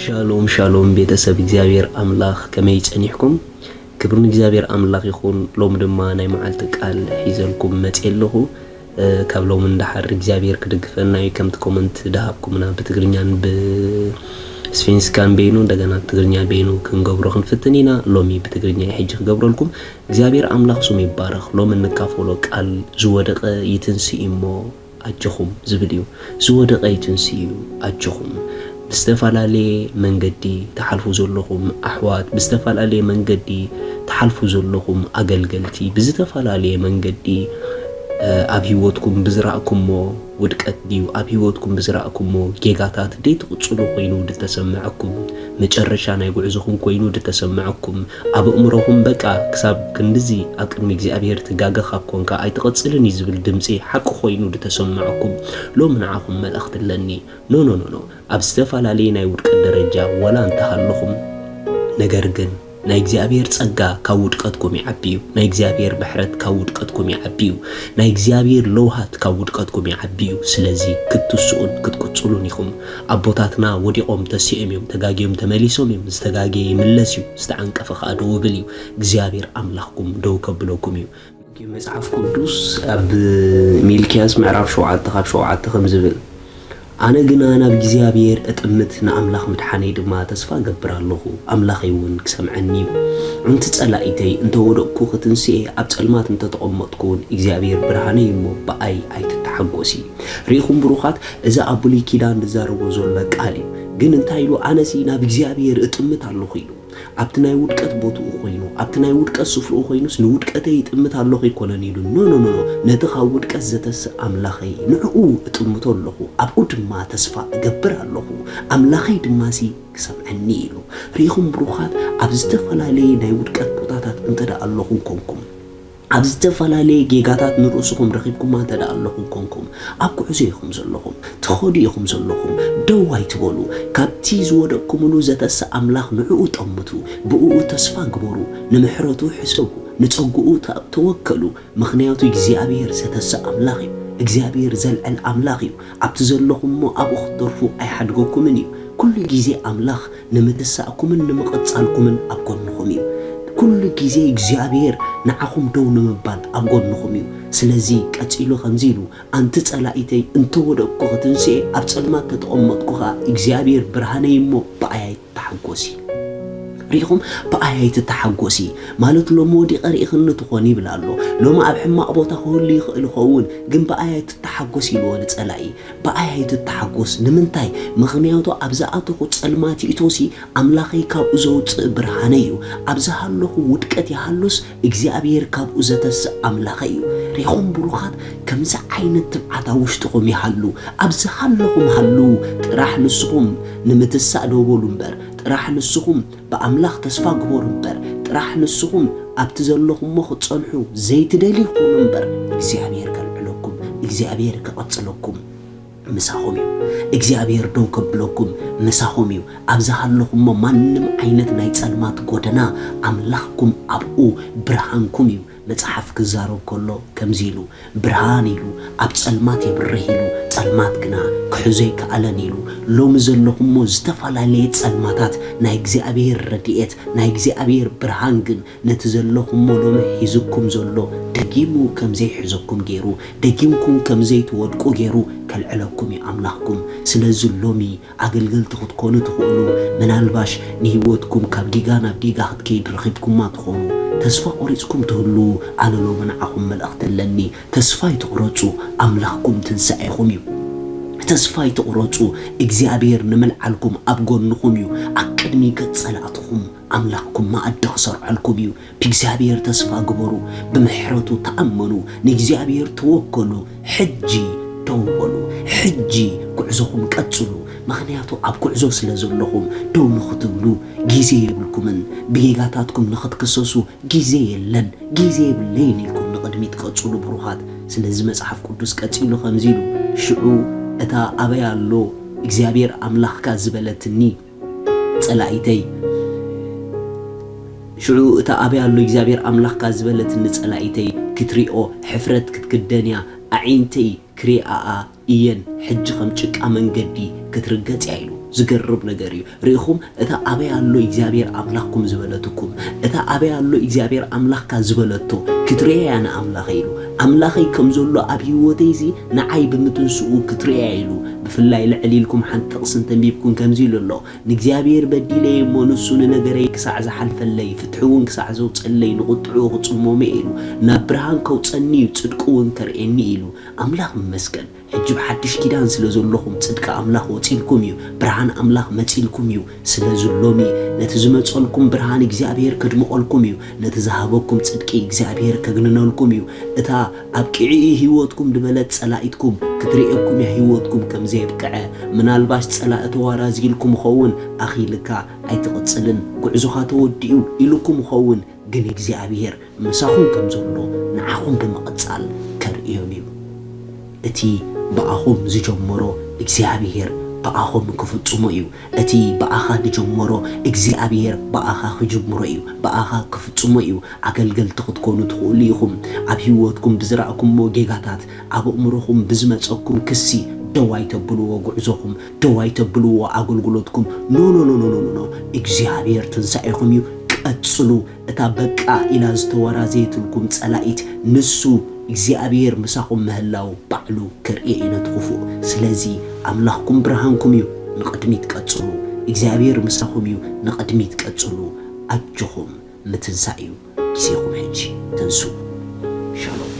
ሻሎም ሻሎም ቤተሰብ እግዚኣብሔር ኣምላኽ፣ ከመይ ጸኒሕኩም? ክብሪ ንእግዚኣብሔር ኣምላኽ ይኹን። ሎም ድማ ናይ መዓልቲ ቃል ሒዘልኩም መጽየ ኣለኹ። እ፣ ካብ ሎም እንዳሓር እግዚኣብሔር ክድግፈና እዩ። ከምቲ ኮመንት ድሃብኩምና ብትግርኛን ብስፌንስካን በይኑ እንደገና ብትግርኛ በይኑ ክንገብሮ ክንፍትን ኢና። ሎሚ ብትግርኛ እዩ ሕጂ ክገብረልኩም። እግዚኣብሔር ኣምላኽ ስሙ ይባረኽ። ሎም እንካፈሎ ቃል ዝወደቐ ይትንስእ እሞ ኣጆኹም ዝብል እዩ። ዝወደቐ ይትንስእ እዩ ኣጆኹም። ብዝተፈላለየ መንገዲ ትሓልፉ ዘለኹም ኣሕዋት፣ ብዝተፈላለየ መንገዲ ትሓልፉ ዘለኹም ኣገልገልቲ፣ ብዝተፈላለየ መንገዲ፣ እ፣ ኣብ ህይወትኩም ብዝረኣኩሞ ውድቀት ድዩ፣ ኣብ ህይወትኩም ብዝረኣኩሞ ጌጋታት ደይ ትቕጽሉ ኮይኑ ድተሰምዐኩም፣ መጨረሻ ናይ ጉዕዞኹም ኮይኑ ድተሰምዐኩም፣ ኣብ ኣእምሮኹም በቃ ክሳብ ክንድዚ ኣብ ቅድሚ እግዚኣብሔር ትጋገ ካብ ኮንካ ኣይትቐጽልን እዩ ዝብል ድምጺ ሓቂ ኮይኑ ድተሰምዐኩም፣ ሎም ንዓኹም መልእኽቲ ኣለኒ። ኖ፣ ኖ፣ ኖ፣ ኖ። ኣብ ዝተፈላለየ ናይ ውድቀት ደረጃ ወላ እንተሃለኹም፣ ነገር ግን ናይ እግዚኣብሔር ጸጋ ካብ ውድቀትኩም ይዓቢ እዩ። ናይ እግዚኣብሔር ምሕረት ካብ ውድቀትኩም ይዓቢ እዩ። ናይ እግዚኣብሔር ለውሃት ካብ ውድቀትኩም ይዓቢ እዩ። ስለዚ ክትትስኡን ክትቅጽሉን ኢኹም። ኣቦታትና ወዲቖም ተሲኦም እዮም፣ ተጋግዮም ተመሊሶም እዮም። ዝተጋገየ ይምለስ እዩ፣ ዝተዓንቀፈ ከኣ ደው ይብል እዩ። እግዚኣብሔር ኣምላኽኩም ደው ከብለኩም እዩ። መጽሓፍ ቅዱስ ኣብ ሚልክያስ ምዕራፍ ሸውዓተ ካብ ሸውዓተ ከም ዝብል፣ ኣነ ግና ናብ እግዚኣብሔር እጥምት፣ ንኣምላኽ ምድሓነይ ድማ ተስፋ እገብር ኣለኹ፣ ኣምላኸይ እውን ክሰምዐኒ እዩ። ኣንቲ ጸላኢተይ፣ እንተ ወደቕኩ ክትንስኤ፣ ኣብ ጸልማት እንተ ተቐመጥኩ እውን እግዚኣብሔር ብርሃነይ እሞ ብኣይ ኣይትተሓጎሲ። ርኢኹም ብሩኻት፣ እዚ ኣብ ብሉይ ኪዳን ዝዛረቦ ዘሎ ቃል እዩ። ግን እንታይ ኢሉ? ኣነሲ ናብ እግዚኣብሔር እጥምት ኣለኹ ኢሉ። ኣብቲ ናይ ውድቀት ቦትኡ ኮይኑ፣ ኣብቲ ናይ ውድቀት ስፍርኡ ኮይኑስ ንውድቀተይ ይጥምት ኣለኹ ኣይኮነን ኢሉ። ኖ፣ ኖ፣ ኖ፣ ኖ። ነቲ ካብ ውድቀት ዘተስእ ኣምላኸይ ንዕኡ እጥምቶ ኣለኹ፣ ኣብኡ ድማ ተስፋ እገብር ኣለኹ። ኣምላኸይ ድማሲ ክሰምዐኒ ኢሉ። ርኢኹም ብሩኻት፣ ኣብ ዝተፈላለየ ናይ ውድቀት ቦታታት እንተ ደኣ ኣለኹም ኮንኩም፣ ኣብ ዝተፈላለየ ጌጋታት ንርእስኹም ረኺብኩማ እንተ ደኣ ኣለኹም ኮንኩም፣ ኣብ ጉዕዞ ኢኹም ዘለኹም፣ ትኸዱ ኢኹም ዘለኹም። ደው ኣይትበሉ። ካብቲ ዝወደቅኩምሉ ዘተስእ ኣምላኽ ንዕኡ ጠምቱ፣ ብእኡ ተስፋ ግበሩ፣ ንምሕረቱ ሕሰቡ፣ ንጸግኡ ተ-፣ ተወከሉ። ምኽንያቱ እግዚኣብሔር ዘተስእ ኣምላኽ እዩ። እግዚኣብሔር ዘልዕል ኣምላኽ እዩ። ኣብቲ ዘለኹሞ ኣብኡ ክትተርፉ ኣይሓድገኩምን እዩ። ኩሉ ግዜ ኣምላኽ ንምትሳእኩምን ንምቕጻልኩምን ኣብ ጎንኹም እዩ። ኩሉ ግዜ እግዚኣብሔር ንዓኹም ደው ንምባል ኣብ ጎንኹም እዩ። ስለዚ ቀጺሉ ከምዚ ኢሉ፣ ኣንቲ ጸላኢተይ፣ እንተ ወደቅኩ ክትንስኤ፣ ኣብ ጸልማት ተተቐመጥኩ ኸኣ እግዚኣብሔር ብርሃነይ እሞ ብኣይ ኣይትተሓጎሲ። ርኢኹም፣ ብኣይ ኣይትተሓጎሲ ማለት ሎሚ ወዲቐ ርኢኽኒ ትኾኒ ይብል ኣሎ። ሎሚ ኣብ ሕማቕ ቦታ ክህሉ ይኽእል ይኸውን፣ ግን ብኣይ ኣይትተሓጎሲ ኢልዎ ንጸላኢ። ብኣይ ኣይትተሓጎስ። ንምንታይ? ምኽንያቱ ኣብ ዝኣተኹ ጸልማት ይእቶሲ ኣምላኸይ ካብኡ ዘውጽእ ብርሃነይ እዩ። ኣብ ዝሃለኹ ውድቀት ይሃሉስ እግዚኣብሔር ካብኡ ዘተስእ ኣምላኸይ እዩ። ርኢኹም ብሩኻት፣ ከምዚ ዓይነት ትብዓት ኣብ ውሽጥኹም ይሃሉ። ኣብ ዝሃለኹም ሃሉ። ጥራሕ ንስኹም ንምትሳእ ደው በሉ እምበር፣ ጥራሕ ንስኹም ብኣምላኽ ተስፋ ግበሩ እምበር፣ ጥራሕ ንስኹም ኣብቲ ዘለኹሞ ክትጸንሑ ዘይትደልዩ ኩኑ እምበር፣ እግዚኣብሔር ከልዕለኩም፣ እግዚኣብሔር ክቐጽለኩም ምሳኹም እዩ። እግዚኣብሔር ደው ከብለኩም ምሳኹም እዩ። ኣብ ዝሃለኹሞ ማንም ዓይነት ናይ ጸልማት ጎደና ኣምላኽኩም ኣብኡ ብርሃንኩም እዩ። መጽሓፍ ክዛረብ ከሎ ከምዚ ኢሉ፣ ብርሃን ኢሉ ኣብ ጸልማት የብርህ ኢሉ፣ ጸልማት ግና ክሕዞ ኣይከኣለን ኢሉ። ሎሚ ዘለኹሞ ዝተፈላለየ ጸልማታት ናይ እግዚኣብሔር ረድኤት፣ ናይ እግዚኣብሔር ብርሃን ግን ነቲ ዘለኹሞ ሎሚ ሒዝኩም ዘሎ ደጊሙ ከም ዘይሕዘኩም ገይሩ፣ ደጊምኩም ከም ዘይትወድቁ ገይሩ ከልዕለኩም እዩ ኣምላኽኩም። ስለዚ ሎሚ ኣገልገልቲ ክትኮኑ ትኽእሉ። ምናልባሽ ንህይወትኩም ካብ ጌጋ ናብ ጌጋ ክትከይድ ረኺብኩማ ትኾኑ። ተስፋ ቆሪጽኩም ትህልዉ፣ ኣነ ሎሚ ንዓኹም መልእኽቲ ኣለኒ። ተስፋ ኣይትቑረጹ፣ ኣምላኽኩም ትንሳኤኹም እዩ። ተስፋ ኣይትቑረጹ፣ እግዚኣብሔር ንምልዓልኩም ኣብ ጎንኹም እዩ። ኣብ ቅድሚ ገጽ ጸላእትኹም ኣምላኽኩም መኣዲ ክሰርዐልኩም እዩ። ብእግዚኣብሔር ተስፋ ግበሩ፣ ብምሕረቱ ተኣመኑ፣ ንእግዚኣብሔር ተወከሉ። ሕጂ ደው በሉ፣ ሕጂ ጉዕዞኹም ቀጽሉ። ምኽንያቱ ኣብ ጉዕዞ ስለ ዘለኹም ደው ንኽትብሉ ግዜ የብልኩምን። ብጌጋታትኩም ንኽትክሰሱ ግዜ የለን። ግዜ የብለይን ኢልኩም ንቕድሚት ቀጽሉ ብሩኻት። ስለዚ መጽሓፍ ቅዱስ ቀጺሉ ከምዚ ኢሉ፣ ሽዑ እታ ኣበይ ኣሎ እግዚኣብሔር ኣምላኽካ ዝበለትኒ ጸላኢተይ፣ ሽዑ እታ ኣበይ ኣሎ እግዚኣብሔር ኣምላኽካ ዝበለትኒ ጸላኢተይ ክትሪኦ ሕፍረት ክትክደን እያ፣ ኣዒንተይ ክሪኣኣ እየን፣ ሕጂ ከም ጭቃ መንገዲ ክትርገጽ እያ ኢሉ። ዝገርም ነገር እዩ። ርኢኹም፣ እታ ኣበይ ኣሎ እግዚኣብሔር ኣምላኽኩም ዝበለትኩም፣ እታ ኣበይ ኣሎ እግዚኣብሔር ኣምላኽካ ዝበለቶ ክትርእያ እያ ንኣምላኸይ ኢሉ። ኣምላኸይ ከም ዘሎ ኣብ ህይወተይ እዚ ንዓይ ብምትንስኡ ክትርእያ ኢሉ። ብፍላይ ልዕል ኢልኩም ሓንቲ ጥቕሲ እንተንቢብኩም ከምዚ ኢሉ ኣሎ፣ ንእግዚኣብሔር በዲለ እሞ ንሱ ንነገረይ ክሳዕ ዝሓልፈለይ፣ ፍትሒ እውን ክሳዕ ዘውፀለይ ንቁጥዑ ክጽሞም እየ ኢሉ። ናብ ብርሃን ከውፀኒ እዩ፣ ጽድቁ እውን ከርእየኒ ኢሉ። ኣምላኽ ይመስገን። ሕጂ ብሓድሽ ኪዳን ስለ ዘለኹም ጽድቂ ኣምላኽ ወጺልኩም እዩ፣ ብርሃን ኣምላኽ መጺልኩም እዩ። ስለዚ ሎሚ ነቲ ዝመጸልኩም ብርሃን እግዚኣብሔር ከድምቐልኩም እዩ፣ ነቲ ዝሃበኩም ጽድቂ እግዚኣብሔር ከግንነልኩም እዩ። እታ ኣብ ቅዒኢ ህይወትኩም ድበለት ጸላኢትኩም ክትርእየኩም እያ፣ ህይወትኩም ከም ዘየብቅዐ። ምናልባሽ ጸላኢ ተዋራዚልኩም ኸውን፣ ኣኺልካ ኣይትቕጽልን፣ ጉዕዞኻ ተወዲኡ ኢሉኩም ኸውን፣ ግን እግዚኣብሔር ምሳኹም ከም ዘሎ ንዓኹም ብምቕጻል ከርእዮም እዩ። እቲ ብኣኹም ዝጀመሮ እግዚኣብሔር ብኣኹም ክፍጽሞ እዩ። እቲ ብኣኻ ዝጀመሮ እግዚኣብሔር ብኣኻ ክጅምሮ እዩ፣ ብኣኻ ክፍጽሞ እዩ። ኣገልገልቲ ክትኮኑ ትኽእሉ ኢኹም። ኣብ ህይወትኩም ብዝረእኩምዎ ጌጋታት፣ ኣብ ኣእምሮኹም ብዝመጸኩም ክሲ ደው ኣይተብልዎ ጉዕዞኹም፣ ደው ኣይተብልዎ ኣገልግሎትኩም። ኖ፣ ኖ፣ ኖ፣ ኖ፣ ኖ፣ ኖ። እግዚኣብሔር ትንሳኤኹም እዩ። ቀጽሉ። እታ በቃ ኢላ ዝተወራዘየትልኩም ጸላኢት፣ ንሱ እግዚኣብሔር ምሳኹም ምህላው ባዕሉ ክርኢ እዩ ነቲ ክፉእ። ስለዚ ኣምላኽኩም ብርሃንኩም እዩ፣ ንቕድሚት ቀጽሉ። እግዚኣብሔር ምሳኹም እዩ፣ ንቕድሚት ቀጽሉ። ኣጆኹም፣ ምትንሳእ እዩ ግዜኹም። ሕጂ ተንስኡ። ሻሎም።